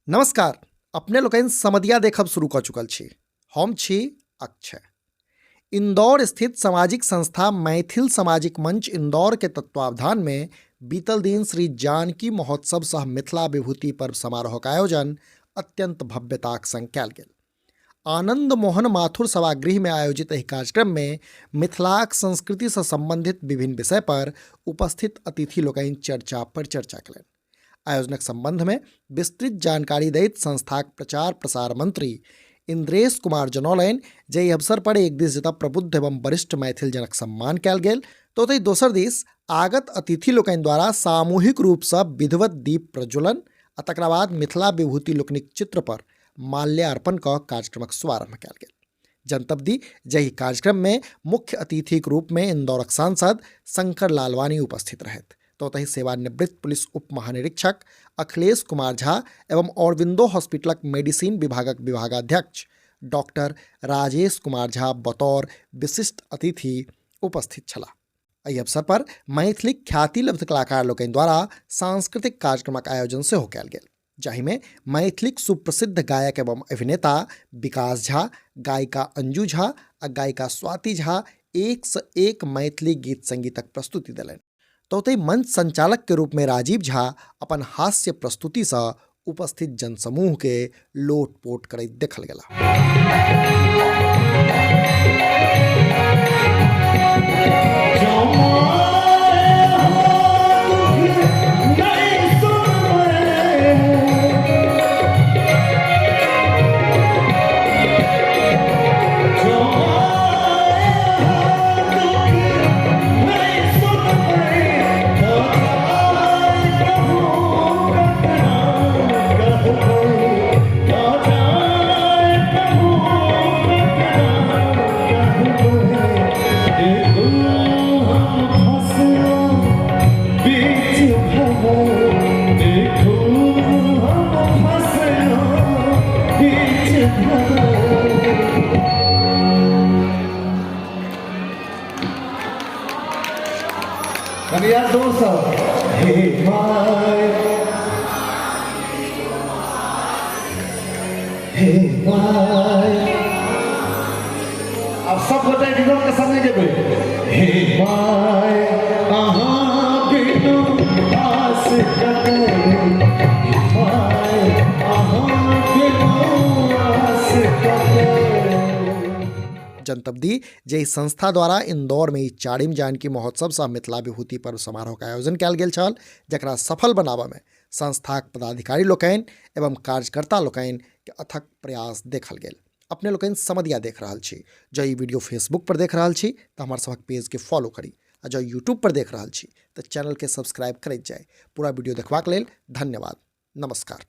नमस्कार, अपने लोकनि समदिया देखब शुरू कऽ चुकल छी। हम छी अक्षय। इंदौर स्थित सामाजिक संस्था मैथिल सामाजिक मंच इंदौर के तत्वावधान में बीतल दिन श्री जानकी महोत्सव सह मिथिला विभूति पर्व समारोहक आयोजन अत्यंत भव्यताक संग कयल गेल। आनंद मोहन माथुर सभागृह में आयोजित एहि कार्यक्रम में मिथिलाक संस्कृति से संबंधित विभिन्न विषय पर उपस्थित अतिथि लोकनि चर्चा परिचर्चा कयलनि। आयोजनक संबंध में विस्तृत जानकारी दैत संस्थाक प्रचार प्रसार मंत्री इंद्रेश कुमार जनौलनि जे एहि अवसर पर एक दिस जतऽ प्रबुद्ध एवं वरिष्ठ मैथिल जनक सम्मान कयल गेल तऽ ओतहि दोसर दिस आगत अतिथि लोकनि द्वारा सामूहिक रूपसँ विधिवत दीप प्रज्वलन आ तकरा बाद मिथिला विभूति लोकनिक चित्र पर माल्यार्पण कऽ कार्यक्रमक शुभारंभ कयल गेल। जनतब दी जे एहि कार्यक्रम में मुख्य अतिथिक रूप में इंदौरक सांसद शंकर लालवानी उपस्थित रहथि तऽ ओतहि सेवानिवृत्त पुलिस उप महानिरीक्षक अखिलेश कुमार झा एवं औरविंदो हॉस्पिटलक मेडिसिन विभागक विभागाध्यक्ष डॉक्टर राजेश कुमार झा बतौर विशिष्ट अतिथि उपस्थित छलाह। एहि अवसर पर मैथिलीक ख्यातिलब्ध कलाकार लोकनि द्वारा सांस्कृतिक कार्यक्रमक आयोजन सेहो कयल गेल, जाहिमे मैथिलीक सुप्रसिद्ध गायक एवं अभिनेता विकास झा, गायिका अंजू झा आ गायिका स्वाति झा एक सँ एक मैथिली गीत संगीतक प्रस्तुति देलनि। तऽ ओतहि मंच संचालक के रूप में राजीव झा अपन हास्य प्रस्तुति सँ उपस्थित जनसमूह के लोटपोट करैत देखल गेला। कनिया दोस्त हे my, हे my. अब सब गोटे विनोद के संगे जेबै। हे my अहाँ बिनु आस ककर, my अहाँ बिनु आस ककर। जनतब दी जे एहि संस्था द्वारा इंदौर में ई चारिम जानकी महोत्सव सह मिथिला विभूति पर्व समारोह के आयोजन कयल गेल छल, जकरा सफल बनाबऽ में संस्थाक पदाधिकारी लोकनि एवं कार्यकर्ता लोकनि के अथक प्रयास देखल गेल। अपने लोकनि समदिया देख रहल छी। जँ ई वीडियो फेसबुक पर देख रहल छी तऽ हमर सभक पेज के फॉलो करी आ जँ यूट्यूब पर देख रहल छी तऽ चैनल के सब्सक्राइब करैत जाय। पूरा वीडियो देखबाक लेल धन्यवाद। नमस्कार।